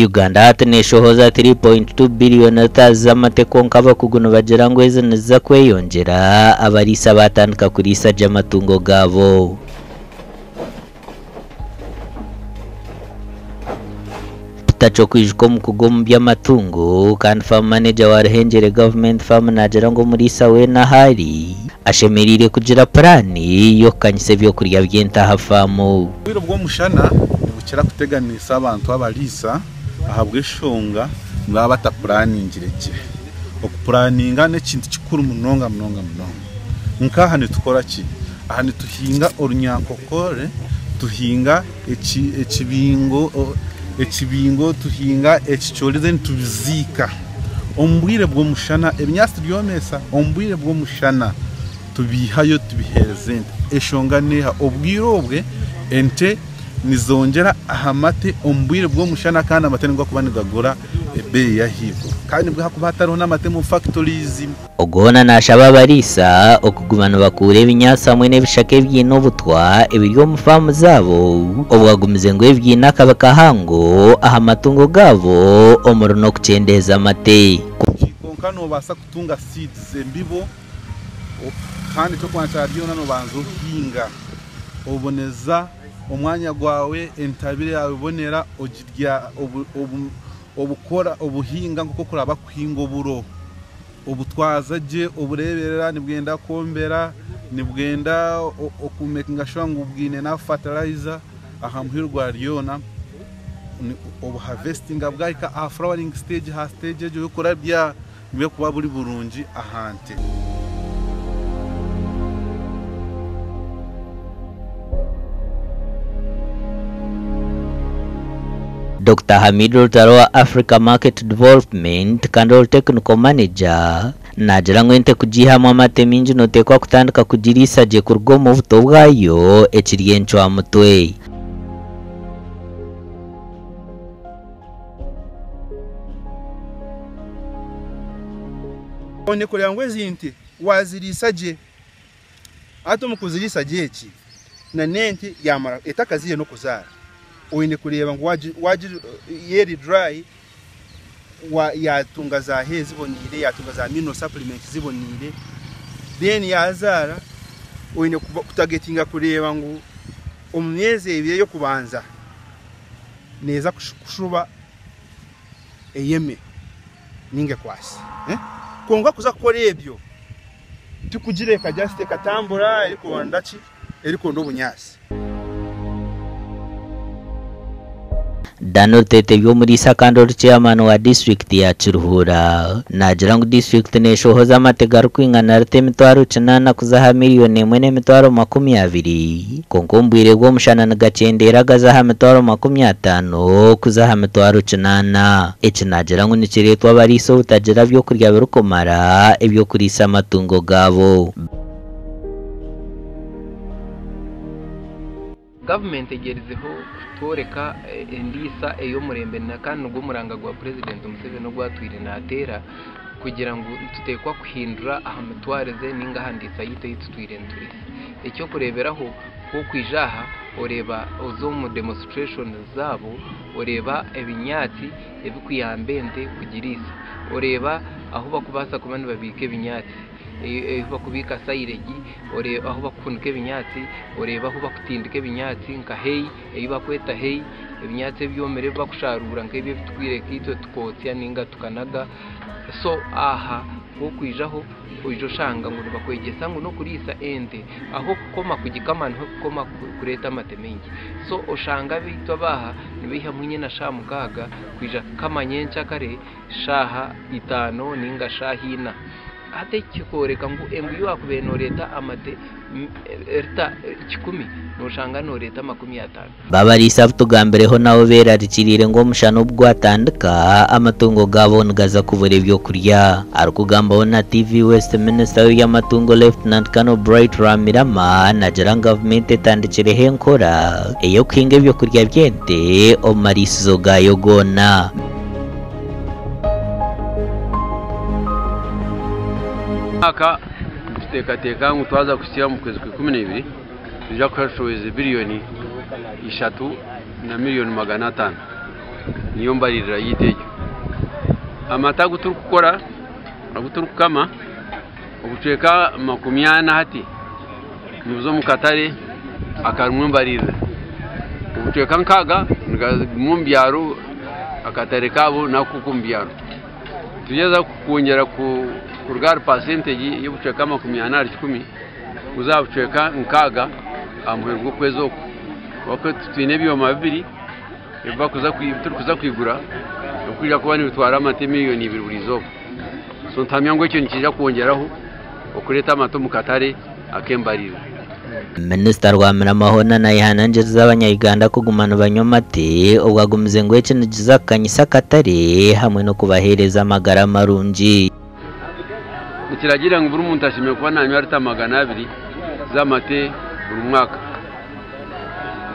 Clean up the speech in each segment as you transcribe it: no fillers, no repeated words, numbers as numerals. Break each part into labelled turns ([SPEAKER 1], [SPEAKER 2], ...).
[SPEAKER 1] Uganda hati neshohoza 3.2 billion litres z'amate kwonka abakugu nibagira ngu ezi niziza kweyongyera abariisa baatandika kuriisa gye amatungo gaabo. Peter Kyokwijuka omukugu omu by'amatungo kandi Farm Manager wa Ruhengyere Government Farm naagira ngu omuriisa weena ahu ari ashemereire kugira puraani y'okukanyisa ebyokurya by'ente aha faamu.
[SPEAKER 2] Obwire bw'omushana nibukira kuteganisa abantu abariisa ahabw'eshonga nibaba batapuraaningire gye. Okupuraninga n'ekintu kikuru munonga munonga munonga. Nk'aha nitukora ki? Aha nituhinga orunyankokore, tuhinga ekibingo, ekibingo tuhinga ekicoori then tubiziika. Omu bwire bw'omushana ebinyaatsi tubyomesa, omu bwire bw'omushana tubiihayo tubiheereza ente. Eshonga n'eha? Obwire obwe ente nizongyera aha mate omu bwire bw'omushana kandi amate nigo garikuba nigagura ebeeyi y'ahaiguru kandi nibwo hakuba hatariho n'amate omu factories.
[SPEAKER 1] Ogu hoona naashaba abariisa okuguma nibakuura ebinyaatsi hamwe n'ebishaka ebiine obutwa ebiri omu faamu zaabo obwo agumize ngu ebi biine akabi kahango aha matungo gaabo omuri n'okukyendeeza amate.
[SPEAKER 2] Kwonka noobaasa kutunga seeds, embibo, kandi eky'okubanza kya byona noobanza ohinga, oboneza omwanya gwawe, entabire yaawe ebonera, ogirya, obukora, obuhinga nk'oku orikuba kuhinga oburo. Obutwaza gye, obureeberera, nibwenda kwombera, nibwenda okumekinga shuwa ngu bwine enough fertilizer aha muheru gwa ryona, obuhavesitinga bwahika aha flowering stage, aha stage egyo y'okurabya nibwo burikuba buri burungi aha nte.
[SPEAKER 1] Dokita Hamid Lutalo wa Africa Market Development kandi ori Technical Manager naagira ngu ente kugiihamu amate maingi noteekwa kutandika kugiriisa gye kuruga omu buto bwayo ekiri encwamutwe.
[SPEAKER 3] Oine kureeba ngu ezi nte waaziriisa gye. Hati omu kuziriisa gye eki, na n'ente yaamara etakaziire n'okuzaara, oine kureeba ngu eri dry, yaatunga za hay ziboniire, yaatunga za mineral supplements ziboniire, then yaazaara oine kutagetinga kureeba ngu omu myezi ebiri ey'okubanza neeza kushuba eyeme ninga ekwase. Kwonka kuza kukora ebyo, Tikugireka just ekatambura erikuronda ki? Erikuronda obunyaatsi.
[SPEAKER 1] Dan Rutete Omuriisa kandi ori Chairman wa disiturikiti ya Kiruhura naagira ngu disiturikiti neshohoza amate garikwingana rita 800 kuza aha miriyoni emwe n'emitwaro 20 kwonka omu bwire bw'omushana nigakyendeera gaza aha 50,000 kuza aha 800. Eki naagira ngu nikireetwa abariisa obutagira by'okurya birikumara eby'okuriisa amatungo gaabo.
[SPEAKER 4] Gavumenti egyerizeho kutworeka endiisa ey'omurembe kandi nigwo muranga gwa Purezidenti Museveni ogu atwire naateera kugira ngu nituteekwa kuhindura aha mitwarize ninga aha ndiisa yaitu ei tutwire nituriisa. Eky'okureeberaho ku orikwija aha oreeba oza omu demonstration zaabo oreeba ebinyaatsi ebirikuyamba ente kugiriisa, oreeba ahu barikubaasa kuba nibabiika ebinyaatsi, ahu barikubiika sayiregi, oreeba ahu barikuhunika ebinyaatsi, oreeba ahu barikutindika ebinyaatsi nka hay ei barikweta hay, ebinyaatsi ebyomire ebi barikusharuura nk'ebi ebitwire nkaitwe tukotsya ninga tukanaga. So aha ku orikwijaho oija oshanga ngu nibakwegyesa ngu n'okuriisa ente ahu okukoma kugikama niho ekukoma kureeta amate maingi. So oshanga abaitu ab'aha nibaihamu nyina shaaha mukaaga kwija kukama nyenkyakare shaaha itaano ninga shaaha ina. Hati eki kikworeka ngu embu ei waakubaire nooreeta amate rita kikumi nooshanga nooreeta 50.
[SPEAKER 1] Babariisa abu tugambireho nabo beerarikiriire ngu omushana obu gwatandika, amatungo gaabo nigaza kubura eby'okurya. Arikugambaho na TV West, Minisita w'eby'amatungo Lieutenant Colonel Bright Rwamirama naagira ngu gavumenti etandikireho enkora ey'okuhinga eby'okurya by'ente omu mariisizo gaayo goona.
[SPEAKER 5] Omwaka nituteekateeka ngu twaza kuhitsya omu kwezi kwa 12 nitwija kuba tushohoize biriyoni ishatu na miriyoni 500. Niyo mbaririra yaitu egyo. Amata agu turikukora, agu turikukama, obucweka 40 hati nibuza omu katare akarimu embaririra. Obucweka 60 nigaguma omu byaro, akatare kaabo nako k'omu byaro. Nitugyeza kwongyera kuruga ahari pasenteegi y'obucweka 40 ahari 100 kuza aha bucweka 60 aha muheru gw'okwezi oku. Ahabw'okuba twine ebyoma bibiri ebi turikuza kwigura ebirikwija kuba nibitwara amata miliyoni 2 buri izooba. So nituhamya ngu ekyo nikiija kwongyeraho okureeta amata omu katare ak'embaririra.
[SPEAKER 1] Minisita Rwamirama hoona nayehanangiriza abanya-Uganda kuguma nibanywa amate, obwo agumize ngu eki nikiza kukanyisa akatare hamwe n'okubaheereza amagara marungi.
[SPEAKER 5] Nikiragira ngu buri muntu ashemereire kuba nanywa lita 200 z'amate buri mwaka,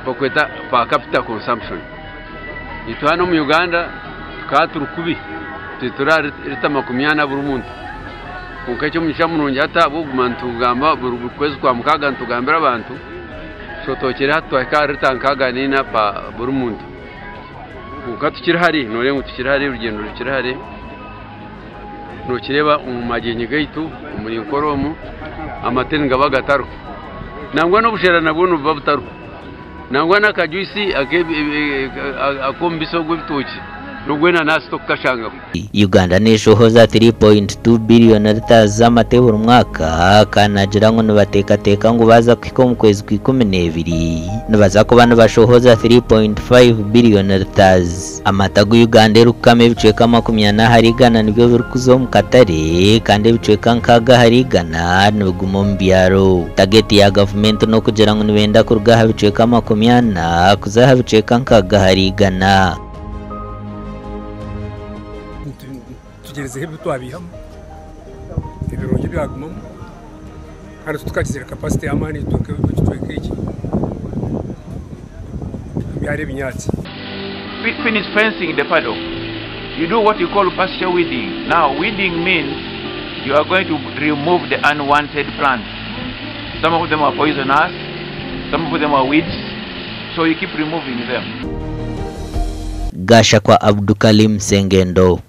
[SPEAKER 5] bakweta per capita consumption. Itwe hano omu Uganda tukaba turi kubi, tituri aha lita 40 buri muntu. Kwonka eky'omugisha murungi, hati ahabw'okuguma nitugamba buri kwezi kwa mukaaga, nitugambira abantu, shotokire hati twahika aha lita 64 buri muntu. Kwonka tukiri hare, noreeba ngu tukiri hare, orugyendo rukiri hare. Nokireeba omu magyenyi gaitu omuri Nkore omu, amate nigaba gatariho, nangwa n'obushera nabwo nibuba butariho, nangwa n'akajuice ak'omubisi ogw'ebitookye n'ogw'enanasi tokukashangaho.
[SPEAKER 1] Uganda neshohoza 3.2 billion litres z'amate buri mwaka, kandi nagira ngu nibateekateeka ngu baza kuhika omu kwezi kwa 12 nibaza kuba nibashohoza 3.5 billion litres. Amata gu Uganda erikukama, ebicweka 40% nibyo birikuza omu katare, kandi ebicweka 60% nibiguma omu byaro. Target ya gavumenti n'okugira ngu nibenda kuruga aha bicweka 40 kuza aha bicweka 60%.
[SPEAKER 6] Tugyerezeho ebi twabihamu ebirungi byagumamu, kandi tukagizire capacity y'amaani ekicweka eki byara ebinyaatsi.
[SPEAKER 7] Finish fencing the paddock. You do what you call pasture weeding. Now, weeding means you are going to remove the unwanted plants. Some of them are poisonous, some of them are weeds, so you keep removing them.
[SPEAKER 1] Gashakwa Abdukalim Sengendo.